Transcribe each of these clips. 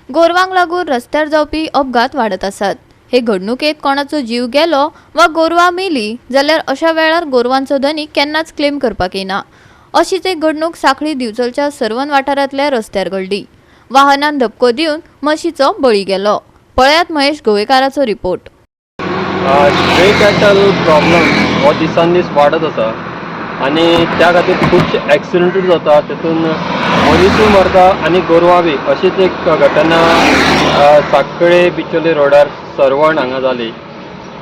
गोरवांक लागून रस्त्यार जावपी अपघात वाडत आसात. हे घडणुकेत कोणाचो जीव गेलो वा गोरवां मेली जाल्यार अशा वेळार गोरवांचो धनी केन्नाच क्लेम करपाक येना. अशीच एक घडणूक सांखळी दिवचलच्या सर्वन वाठारांतल्या रस्त्यार घडली. वाहनान धपको दिवन म्हशीचो बळी गेलो. पळयात महेश गोवेकाराचो रिपोर्ट. स्ट्रे कॅटल प्रॉब्लम हो दिसान दीस वाडत आसा आनी त्या खातीर खुबशे एक्सिडंटूय जाता. तेतून मनिसूय मरता आनी गोरवां बी. अशीच एक घटना साखळे बिचोले रोडार सर्वण हांगा जाली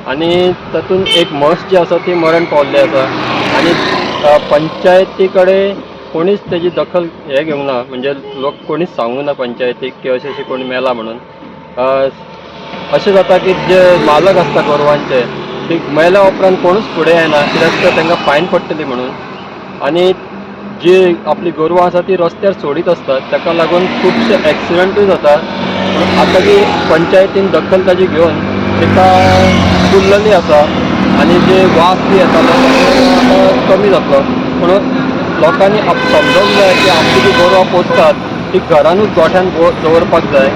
आनी तातूंत एक म्हस जी आसा ती मरण पावल्ली आसा आनी पंचायती कडेन कोणीच तेजी दखल हे घेवंक ना, म्हणजे लोक कोणीच सांगूंक ना पंचायतीक की अशें अशें कोणी मेला म्हणून. अशें जाता की जे मालक आसता गोरवांचे ती मेल्या उपरांत कोणूच फुडें येना, कित्याक तर तांकां फायन पडटली म्हणून. आनी जी आपली गोरवां आसा ती रस्त्यार सोडीत आसतात. ताका लागून खुबशे एक्सिडंटूय जातात. पूण आतां ती पंचायतीन दखल ताजी घेवन ताका पुरलेली आसा आनी जे वास बी येतालो तो आतां कमी जातलो. पूण लोकांनी समजोंक जाय की आपली जी गोरवां पोसतात ती घरानूच गोठ्यान दवरपाक जाय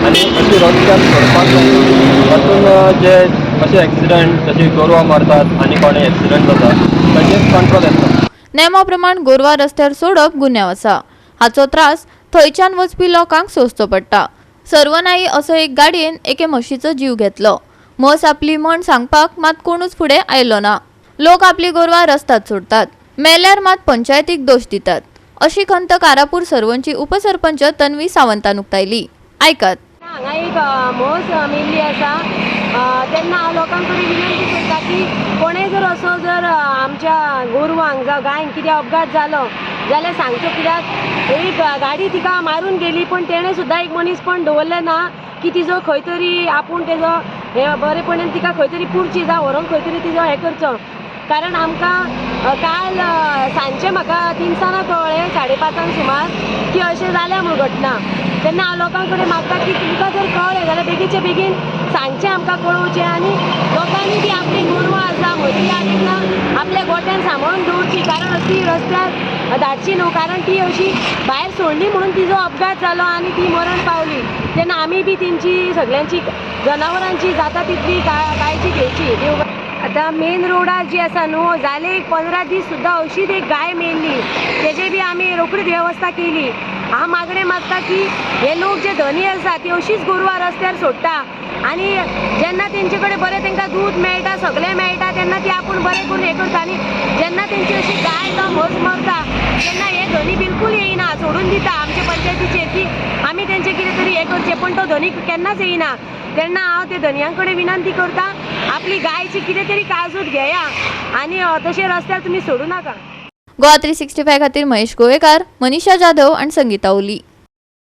आनी अशी रस्त्यार सोडपाक जायना. तातूंत जे अशे एक्सिडंट, जशी गोरवां मरतात आनी कोणें एक्सिडंट जाता, ताचेर कंट्रोल येतलो. नेमा प्रमाण गोरवां रस्त्यार सोडप गुन्यांव आसा. हाचो त्रास थंयच्यान वचपी लोकांक सोंसचो पडटा. सर्वनाई असो एक गाडयेन एके म्हशीचो जीव घेतलो. म्हस आपली म्हण सांगपाक मात कोणूच फुडें आयलो ना. लोक आपली गोरवां रस्त्यात सोडतात, मेल्यार मात पंचायतीक दोश दितात, अशी खंत कारापूर सर्वणची उपसरपंच तन्वी सावंतान उक्तायली. आयकात. हांगा एक म्हस मेल्ली आसा. तेन्ना हांव लोकां कडेन विनंती करता की कोणेय जर असो जर आमच्या गोरवांक जावं गायंक कितें अपघात जालो जाल्यार सांगचो, कित्याक एक गाडी तिका मारून गेली, पण तेणें सुद्दां एक मनीसपण दवरलें ना की तिजो खंय तरी आपूण तेजो हे बरेपणान तिका खंय तरी पुरची जावं व्हरोन खंय तरी तिजो हें करचो. कारण आमकां काल सांजचें म्हाका तिनसाना कळ्ळें, 5:30 सुमार, की अशें जालें म्हूण घटना. तेन्ना हांव लोकां कडेन मागता की तुमकां जर कळ्ळें जाल्यार बेगीचे बेगीन सांगचें, आमकां कळोवचें. आनी लोकांनी ती आपली गोरवां आसा, म्हशी आसा, तांकां आपल्या गोठ्यान सांबाळून दवरची, कारण ती रस्त्यार धाडची न्हू, कारण ती अशी भायर सोडली म्हणून तिजो अपघात जालो आनी ती मरण पावली. तेन्ना आमी बी तेंची सगळ्यांची जनावरांची जाता तितली काळजी घेवची. देव. आतां मेन रोडार जी आसा न्हू, जाले एक 15 दीस सुद्दां अशीच एक गाय मेल्ली, तेजे बी आमी रोखडीच वेवस्था केली. हांव मागणें मागता की हे लोक जे धनी आसा ती अशीच गोरवां रस्त्यार सोडटा आनी जेन्ना तेंचे कडेन बरें तेंकां दूद मेळटा, सगळें मेळटा, तेन्ना ती आपूण बरें करून हें करता आनी जेन्ना तेंची अशी गाय जावं म्हस मरता तेन्ना हे धनी बिलकूल येयना, सोडून दिता आमचे पंचायतीचेर की आमी तेंचें कितें तरी हें करचें, पण तो धनी केन्नाच येयना. तेन्ना हांव ते धनयां कडेन विनंती करता, आपली गायची कितें तरी काळजूत घेया आनी तशें रस्त्यार तुमी सोडूं नाका. गोवा 365 खातीर महेश गोवेकार, मनीषा जाधव आनी संगीता ओली.